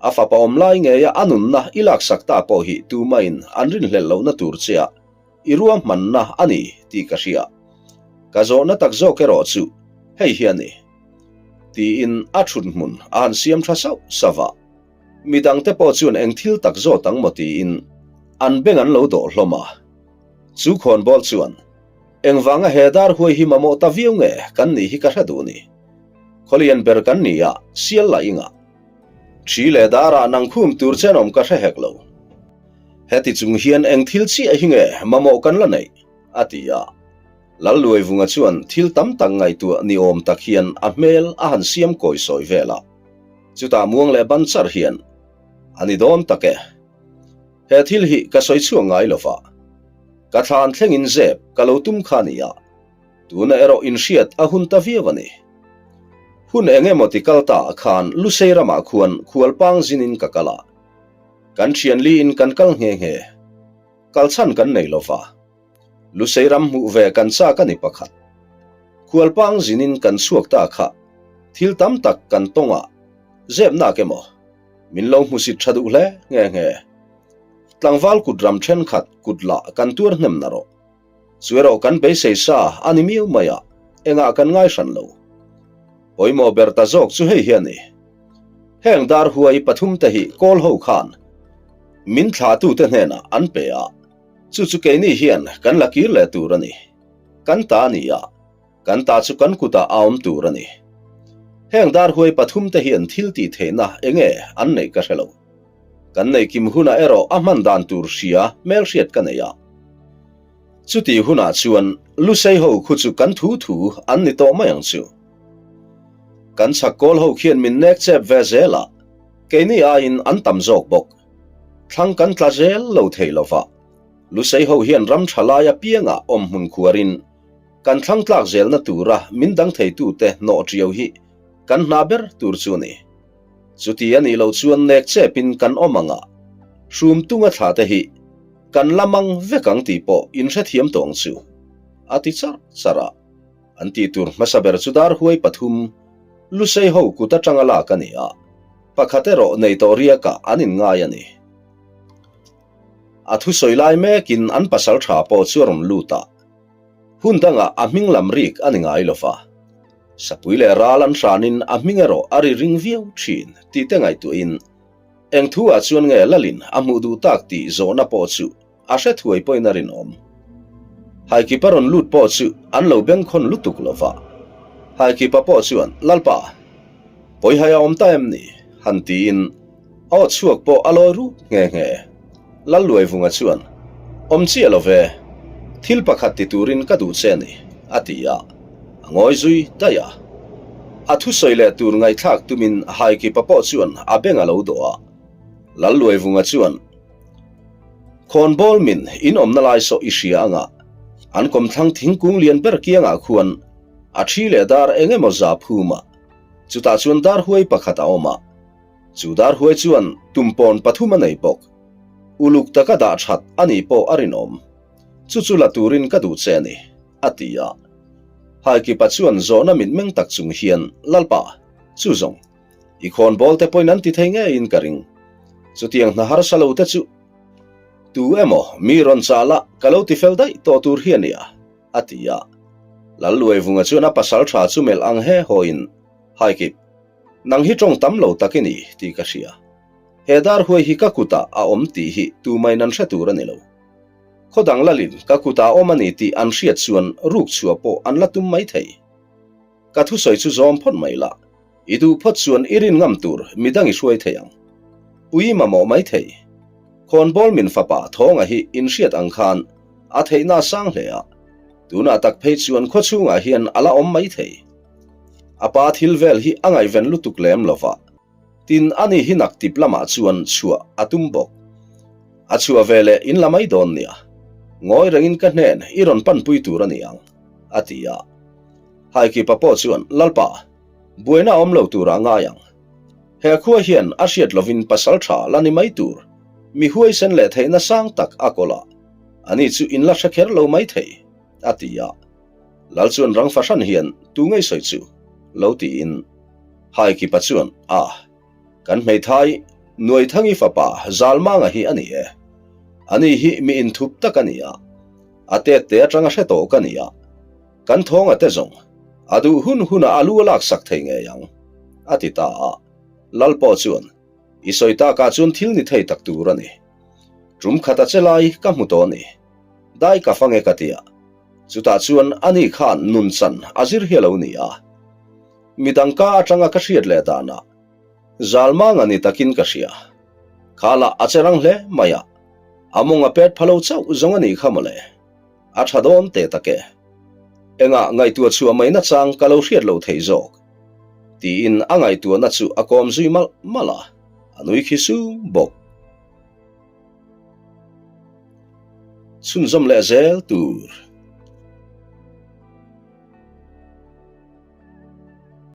A fapa awm lai ngeia a nunna i laksak ta pawh hi tumahin an rinhlelh lohna tur che a i ruahmanna a ni tih ka hria. Ka zawhna tak zawk erawh chu hei hi a ni. Tiin a thut hmun a han siam tha sauh sauh a. Midangte pawh chuan eng thil tak zawt ang maw tiin an beng an lo dawh hlawm a. Chu khawnbawl chuan, Engvanga he dar huai hi mamawh ta viau nge kan nih hi ka hre duh ni. Khawlian ber kan ni a, sial lah inga. Thi leh darah nang khum tur chen awm ka hre hek lo. Heti chung hian eng thil chiah hi nge mamawh kan la neih? a ti a. Lalluaivunga chuan thil tam tak ngaihtuah ni awm tak hian a hmel a han siam kawi sawi vel a. Chutah muang leh ban char hian, A ni dawn tak e. He thil hi ka sawi chhuak ngai lo va, ka thlan thlengin zep ka lo tum kha a ni a, tuna erawh inhriat a hun ta viau a ni. Hun eng emaw ti kal ta ah khan Lusei ramah khuan khualpang zinin ka kal a, kan thian liin kan kal nghe nghe. Kal chhan kan nei lo va, Lusei ram hmuh ve kan chak a ni pakhat. Khualpang zinin kan chhuak ta kha thil tam tak kan tawng a, zep nak emaw? Min lo hmusit tha duh hle nghe nghe. Tlangval kut ram thenkhat kut lah kan tuar hnem na rawh. Chu erawh kan beisei sa a ni miau mai a, engah kan ngai hran lo. Pawimawh ber ta zawk chu hei hi a ni. Heng dar huai pathum te hi kawl ho khan min thlahtute hnenah an pe a, chu chu keini hian kan la kir leh tur a ni. Kan ta a ni a. Kan ta chu kan kutah a awm tur a ni. Heng dar huai pathum te hian thil tih theihna enge an neih ka hre lo. Kan nei kim hunah erawh a hman dan tur hria hmelhriat ka nei a. Chutih hunah chuan Lusei ho khu chu kan thu thu an ni tawh mai ang chu. Kan chhak kawl ho khian min nek chep ve zel a, keini aiin an tam zawk bawk. Thlang kan tla zel lo thei lo va, Lusei ho hian ram tha lai apiangah awm hmun khuarin kan thlang tlak zelna tura min dang theitute hnawh ṭiau hi kan hna ber tur chu a ni. Chuti a nih loh chuan nek chepin kan awm ang a, hrum tunga thla te hi kan la mang vek ang tih pawh in hrethiam tawh ang chu, a ti charh charh a. An tih tur hmasa ber chu dar huai pathum Lusei ho kut atanga lak a ni a, pakhat erawh nei tawh riakah an inngai a ni. A thusawi lai mekin an pasal tha pawh chu a rawn lut a, hun dangah a hming lam rik a ni ngai lo va. Sapui leh ral an hranin a hming erawh a ri ring viau thin tih te ngaihtuahin eng thu ah chuan nge Lalin a hmuh duh tak tih zawhna pawh chu a hre thuai pawhin a rinawm. Haikipa rawn lut pawh chu an lo bengkhawn lutuk lo va. Haikipa pawh chuan, Lalpa, pawihai a awm ta em ni? han tiin a aw chhuak pawh a lawi rup nghe nghe. Lalluaivunga chuan, Awm chiah lo ve, thil pakhat ti turin ka duh che a ni, a ti a, a ngawi zui daih a. A thusawi leh tur ngaihthlak tumin Haikipa pawh chuan a beng a lo dawh a. Lalluaivunga chuan, Khawnbawl min in awmna lai saw i hria anga, an kawmthlang thingkung lian ber kiangah khuan a thi leh dar eng emaw za phum a, chutah chuan dar huai pakhat a awm a. Chu dar huai chuan tumpawn pathum a nei bawk. Uluk taka dah that a nih pawh a rinawm. Chu chu la turin ka duh che a ni, a ti a. Haikipa chuan zawhna mitmeng tak chung hian, Lalpa, chu zawng, i khawnbawl te pawhin an ti thei ngeiin ka ring. Chutiang hna harsa lo te chu tu emaw mi rawn chah la ka lo ti fel daih tawh tur hi a nia, a ti a. Lalluaivunga chuan a pasal tha chu melh ang he hawiin, Haikip, Nang hi tawng tam lo tak i ni tih ka hria. He dar huai hi ka kutah a awm tih hi tumain an hre tur a ni lo. Khaw dang lalin ka kutah a awm a ni tih an hriat chuan ruk chhuah pawh an la tum mai thei. Ka thusawi chu zawm phawt mai la, i duh phawt chuan i rin ngam tur midang i hruai thei ang. Pui mamawh mai thei. Khawnbawl min fapa Thawnga hi in hriat ang khan a theihna a sang hle a, tunah tak phei chuan khawchhungah hian a la awm mai thei. A pa thil vel hi a ngaihven lutuk lem lo va, tin ani hi naktip lamah chuan chhuah a tum bawk. A chhuah ve leh in la mai dawn nia, ngawi rengin ka hnen i rawn panpui tur a ni ang, a ti a. Haikipa pawh chuan, Lalpa, buaina a awm lo turah ngai ang. He khua hian a hriat lovin pasal tha la ni mai tur, mi huaisen leh theihna sang tak a kawl a, ani chu in la hre kher lo mai thei, a ti a. Lal chuan rang fahran hian tu ngei sawi chu lo tiin Haikipa chuan a kan hmeithai Nuaithangi fapa Zalmanga hi a ni e. Ani hi mi inthup tak a ni a, a tet te atanga hre tawh ka ni a, kan thawnga te zawng a duh hun hunah a lu a laksak thei ngei ang a ti ta a. Lal pawh chuan i sawi takah chuan thil ni thei tak tur a ni. Tum khat a che lai ka hmu tawh a ni. Dai ka fang e ka ti a. Chutah chuan ani khan nun chan a zir hi a lo ni a. Midang ka atanga ka hriat leh danah Zalmanga ni takin ka hria. Kha lah a che rang hle mai a, a mawng a pet pha lo chauh zawng a nih kha mawle. A tha dawn teh tak e. Engah ngaihtuah chhuah mai nachang ka lo hriat lo thei zawk. Tiin a ngaihtuahna chu a kawm zui malh malh a, a nui khi sung bawk. Chhunzawm leh zel tur.